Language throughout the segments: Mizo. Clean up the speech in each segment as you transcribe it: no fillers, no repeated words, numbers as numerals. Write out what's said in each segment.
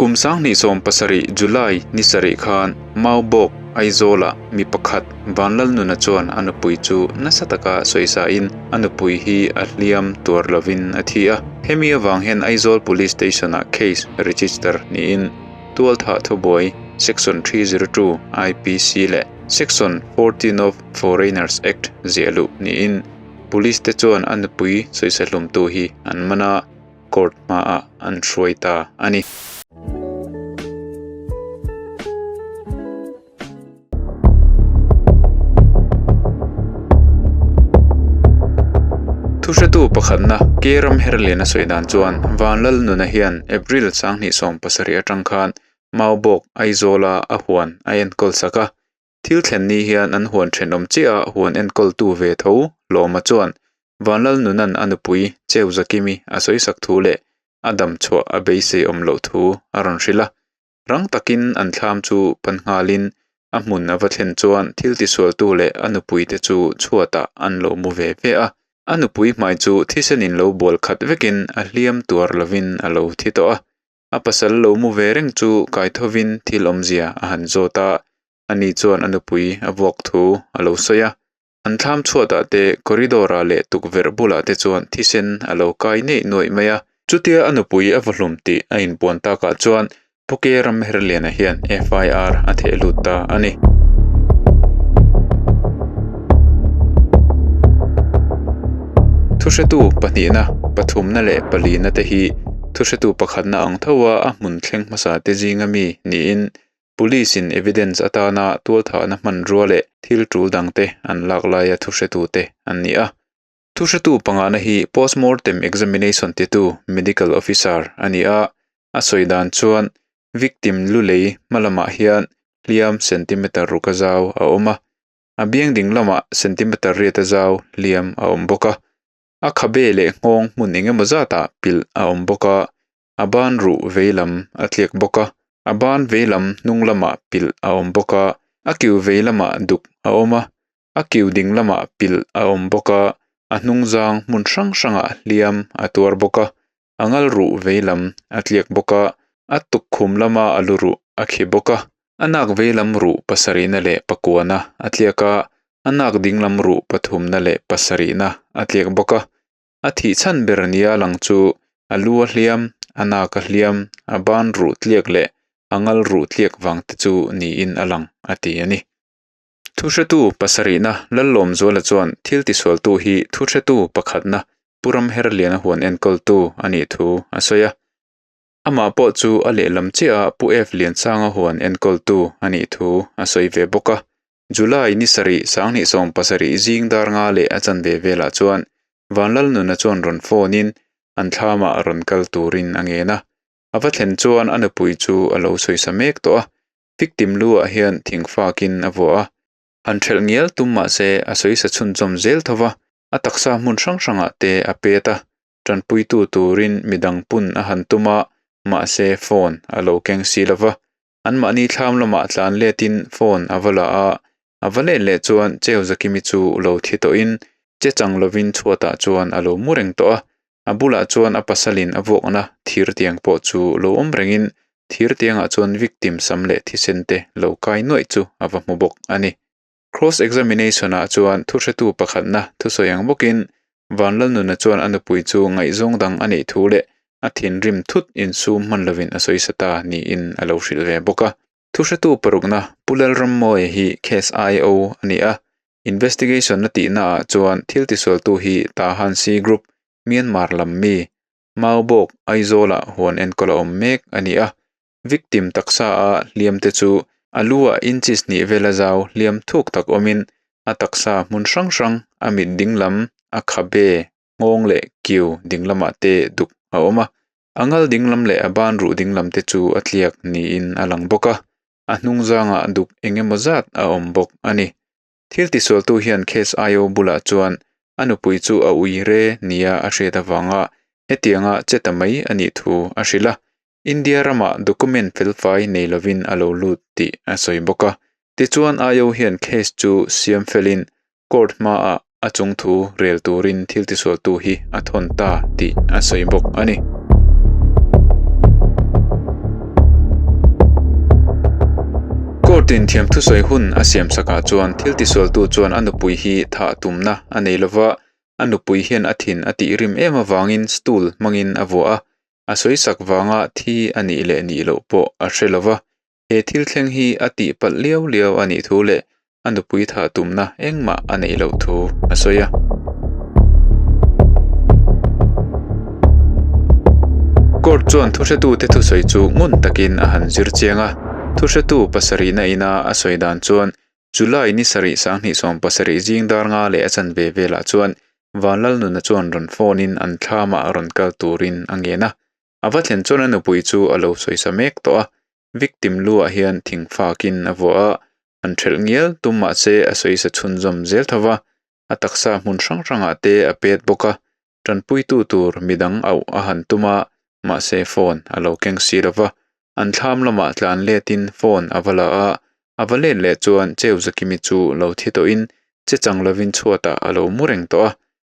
Kum 2017 July ni sarih khan Maubawk, Aizawlah mi pakhat Vanlalnuna chuan a nupui chu nasa taka sawisain a nupui hi a hliam tuar lovin a thi a. Hemi avang hian Aizawl Police Station-ah case register niin tualthah thubuai Section 302 IPC leh Section 14 of Foreigners Act ziah luh niin Police te chuan a nupui sawisa hlumtu hi an man a, court hmaah an hruai ta a ni. Thuhretu pakhatna K Ramherliana sawi dan chuan Vanlalnuna hian April 2017 atang khan Maubawk Aizawla a huan a enkawl sak a, Thil thlen ni hian an huan thenawm chiah a huan enkawltu ve tho Lawma chuan Vanlalnuna'n a nupui Cheu Zakimi a sawisak thu leh a dam chhuah a beisei awm loh thu a rawn hrilh a. Rang takin an thlam chu pan nghalin a hmun a va thlen chuan thil tisualtu leh a nupui te chu chhuatah an lo mu ve ve a. A nupui hmai chu thisenin lo bual khat vekin a hliam tuar lovin a lo thi tawh a. A pasal lo mu ve reng chu kaithovin thil awmzia a han zawt a, ani chuan a nupui a vuak thu a lo sawi a. An thlam chhuatah te, corridor ah leh tukverh bulah te chuan thisen a lo kai neih nuaih mai a. Chutia a nupui a va hlum tih a inpuan takah chuan Phuke Ramherliana hian FIR a theh lut ta a ni. Thuhretu pahnihna, pathumna leh palina te hi thuhretu pakhatna ang tho a a hmun thleng hmasa te zinga mi niin Police in evidence atana tualthahna hmanrua leh thil tul dangte an lak laia thuhretu te an ni a. Thuhretu pangana hi postmortem examination titu medical officer a ni a, a sawi dan chuan victim lu lei hma lamah hian hliam centimeter ruk a zau a awm a, a biang ding lamah centimeter riat a zau hliam a awm bawk a, a khabe leh nghawng hmun eng emaw zatah pilh a awm bawk a, a ban ruh vei lam a tliak bawk a, a ban vei lam hnung lamah pilh a awm bawk a, a kiu vei lamah duk a awm a, a kiu ding lamah pilh a awm bawk a, a hnung zang hmun hrang hrangah hliam a tuar bawk a, a ngal ruh vei lam a tliak bawk a, a tukkhum lama a lu ruh a khi bawk a, a nak vei lam ruh pasarihna leh pakuana a tliak a, a nak ding lam ruh pathumna leh pasarihna a tliak bawk a. A thih chhan ber nia lang chu a lu a hliam, a nak a hliam, a ban ruh tliak leh a ngal ruh tliak vang te chu niin a lang, a ti a ni. Thuhretu pasarihna Lallawmzuala chuan thil tisualtu hi thuhretu pakhatna Pu Ramherliana huan enkawltu a nih thu a sawi a. Amah pawh chu a lehlam chiah a Pu F Liansanga huan enkawltu a nih thu a sawi ve bawk a. July ni sarih 2017 zing dar nga leh a chanve velah chuan Vanlalnuna chuan rawn phone in an thlamah rawn kal turin a ngen a. A va thlen chuan a nupui chu a lo sawisa mek tawh a. Victim lu ah hian thing fakin a vuah a. Han ṭhelh ngial tum mah se a sawisa chhunzawm zel tho va, a taksa hmun hrang hrangah te a pet a. Ṭanpuitu turin midang pun a han tum a, mahse phone a lo keng si lo va. Anmahni thlam lamah tlan letin phone a va la a, a va let leh chuan Cheu Zakimi chu lo thi tawhin che chang lovin chhuatah chuan a lo mu reng tawh a. A bulah chuan a pasalin a vuakna thir tiang pawh chu lo awm rengin thir tiangah chuan victim sam leh thisen te lo kai nuaih chu a va hmu bawk a ni. Cross examination ah chuan thuhretu pakhatna thusawi ang bawkin Vanlalnuna chuan a nupui chu ngaihzawng dang a neih thu leh a thinrim thut insum hman lovin a sawi sa ta niin a lo hrilh ve bawk a. Thuhretu parukna Pu Lalrammawia hi case IO a ni a, investigation a tihna ah chuan thil tisualtu hi Tahan C Group, Myanmar lam mi, Maubawk, Aizawl-ah huan enkawl a awm mek a ni a. Victim taksa a hliam te chu a lu ah inches hnih vela zau hliam thuk tak awmin a taksa hmun hrang hrang a mit ding lam, a khabe, nghawng leh kiu ding lamah te duk a awm a. A ngal ding lam leh a ban ruh ding lam te chu a tliak niin a lang bawk a, a hnung zangah duk eng emaw zat a awm bawk a ni. Thil tisualtu hian case IO bulah chuan a nupui chu a ui re nia a hriat avanga hetianga che ta mai a nih thu a hrilh a, India ramah document felfai nei lovin a lo lut tih a sawi bawk a. Tichuan IO hian case chu siam felin court hmaah a chung thu rel turin thil tisualtu hi a thawn ta tih a sawi bawk a ni. Court in thiamthusawi hun a siam sakah chuan thil tisualtu chuan a nupui hi thah tumna a nei lova, a nupui hian a thin a tih rim em avangin stool hmangin a vuah a, a sawisak vanga thi a nih leh nih loh pawh a hre lova. He thil thleng hi a tih palh liau liau a nih thu leh a nupui thah tumna engmah a neih loh thu a sawi a. Court chuan thuhretute thusawi chu ngun takin a han zir chiang a, thuhretu pasarihna ina a sawi dan chuan July ni sarih 2070 zing dar nga leh a chanve velah chuan Vanlalnuna chuan rawn phone in an thlamah rawn kal turin a ngen a. A va thlen chuan a nupui chu a lo sawisa mek tawh a, victim luah hian thing fakin a vuah a, an ṭhelh ngial tum mahse a sawisa chhunzawm zel tho va, a taksa hmun hrang hrangah te a pet bawk a, ṭanpuitu tur midang auh a han tum a, mahse phone a lo keng si lo va, an thlam lamah tlan letin phone a va la a, a va let leh chuan Cheu Zakimi chu lo thi tawhin che chang lovin chhuatah a lo mu reng tawh a,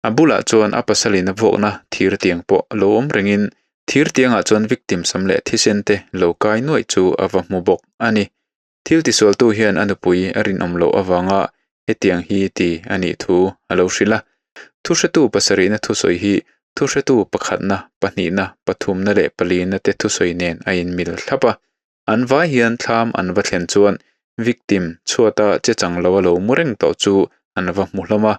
A bulah chuan a pasalin a vuakna thir tiang pawh lo awm rengin thir tiangah chuan victim sam leh thisen te lo kai nuaih chu a va hmu bawk a ni. Thil tisualtu hian a nupui a rinawm loh avanga hetiang hi ti a nih thu a lo hrilh a. Thuhretu pasarihna thusawi hi thuhretu pakhatna, pahnihna, pathumna leh palina te thusawi nen a inmil thlap a. An vai hian thlam an va thlen chuan victim chhuata che chang lo a lo mu reng tawh chu an va hmu hlawm a.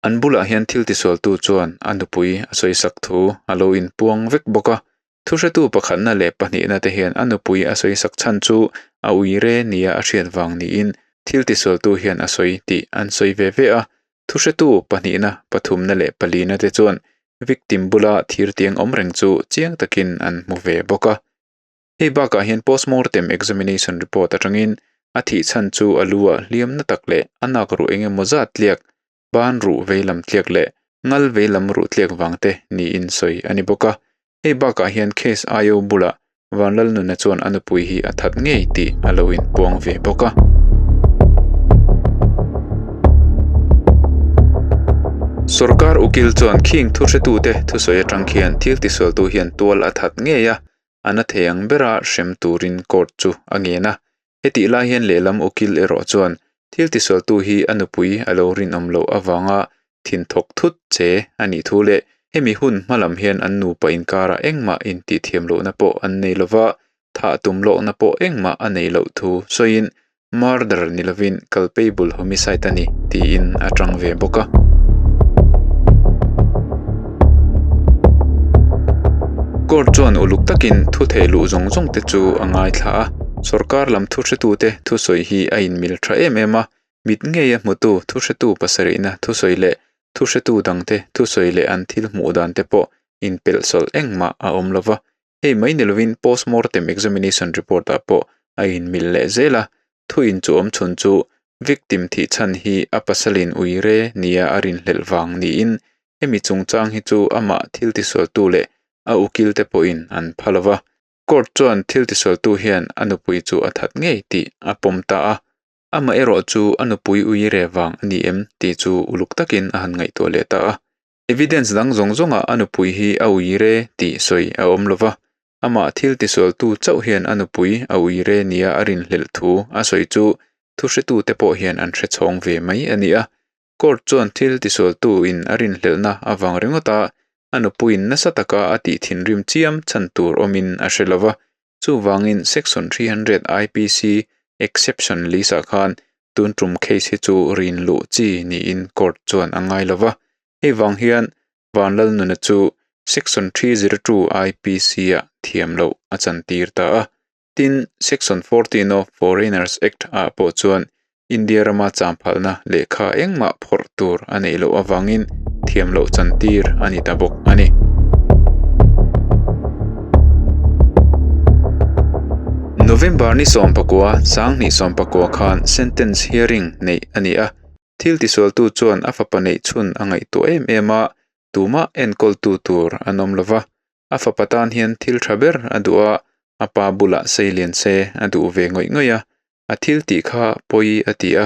An bulah hian thil tisualtu chuan a nupui a sawisak thu a lo inpuang vek bawk a. Thuhretu pakhatna leh pahnihna te hian a nupui a sawisak chhan chu a uire nia a hriat vang niin thil tisualtu hian a sawi tih an sawi ve ve a. Thuhretu pahnihna, pathumna leh palina te chuan victim bula thirtiang awm reng chu chiang takin an hmu ve bawk a. Hei bakah hian postmortem examination report atangin a thih chhan chu a lu ah hliam na tak leh a nak ruh eng emaw zat tliak, ban ruh veilam tliak leh ngal veilam ruh tliak vang te niin sawi a ni bawk a. Hei bakah hian case IO bulah Vanlalnuna chuan a nupui hi a that ngei tih a lo inpuang ve bawk a. Sorkar ukil chuan khing thuhretute thusawi atang khian thil tisualtu hian tual a that ngei a, a na thei ang bera hrem turin court chu a ngen a. Hetih lai hian lehlam ukil erawh chuan thil tisualtu hi a nupui a lo rinawm loh avanga thinthawk thut che a nih thu leh hemi hun hma lam hian an nupa inkarah engmah intihthiam lohna pawh an nei lova, thah tum lawkna pawh engmah a nei loh thu sawiin Murder ni lovin culpable homicide a ni tiin a tang ve bawk a. Court chuan uluk takin thu theih luh zawng zawng te chu a ngaithla a, sorkar lam thuhretute thusawi hi a inmil tha em em a, mit ngeia hmutu thuhretu pasarihna thusawi leh thuhretu dangte thusawi leh an thil hmuh dan te pawh inpelhsawlh engmah a awm lova, Hei mai ni lovin postmortem examination report ah pawh a inmil leh zel a, thu inchuhawm chhun chu victim thih chhan hi a pasalin uire nia a rinhlelh vang niin hemi chungchang hi chu amah thil tisualtu leh a ukil te pawhin an pha lova. Court chuan thil tisualtu hian a nupui chu a that ngei tih a pawm ta a, amah erawh chu a nupui uire vang a ni em tih chu uluk takin a han ngaihtuah leh ta a. Evidence dang zawng zawngah a nupui hi a uire tih sawi a awm lo va, amah thil tisualtu chauh hian a nupui a uire nia a rinhlelh thu a sawi chu thuhretute pawh hian an hre chhawng ve mai a ni a. Court chuan thil tisualtu in a rinhlelhna avang ringawt a, a nupuiin nasa taka a tih thinrim chiam chhan tur awmin a hre lo va, Chuvangin Section 300 IPC Exception list ah khan tun tum case hi chu rin luh chi niin court chuan a ngai lova. Hei vang hian Vanlalnuna chu Section 302 IPC ah thiam loh a chantir ta a. Tin, Section 14 of Foreigners Act ah pawh chuan India rama champhalna lehkha engmah phawrh tur a neih loh avangin thiam loh chantir a ni ta bawk a ni. November ni 19, 2019 khan sentence hearing neih a ni a, thil tisualtu chuan a fapa neih chhun a ngaihtuah em em a, tumah enkawltu tur an awm lova, a fapa tan hian thil tha ber a duh a, a pa bulah seilian se a duh ve ngawih ngawih a, A thil tih kha pawi a ti a,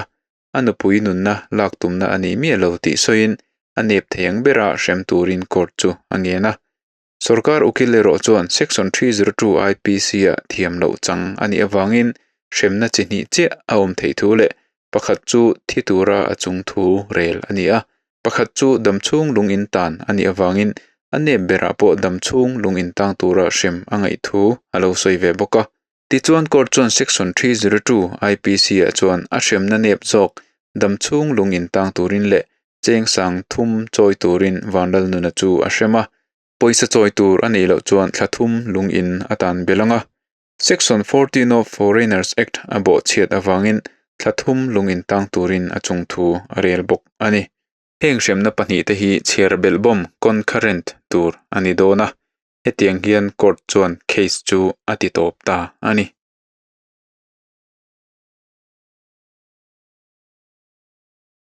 a nupui nunna lak tumna a nih miah lo tih sawiin a nep thei ang bera hrem turin court chu a ngen a. Sorkar ukil erawh chuan Section 302 IPC-ah thiam loh chang a nih avangin. hremna chi hnih chiah a awm theih thu leh pakhat chu thi tura a chung thu rel a ni a, pakhat chu damchhung lung in tan a nih avangin a nep berah pawh damchhung lung in tang tura hrem a ngaih thu a lo sawi ve bawk a. Tichuan court chuan Section 302 IPC ah chuan a hremna nep zawk damchhung lung in tang turin leh cheng sang thum chawi turin Vanlalnuna chu a hrem a, pawisa chawi tur a neih loh chuan thla thum lung in a tan belh ang a. Section 14 of Foreigners Act a bawhchhiat avangin thla thum lung in tang turin a chung thu a rel bawk a ni. Heng hremna pahnihte hi chhiar belhbawm, concurrent, tur a ni dawn a, hetiang hian court chuan case chu a ti tawp ta a ni.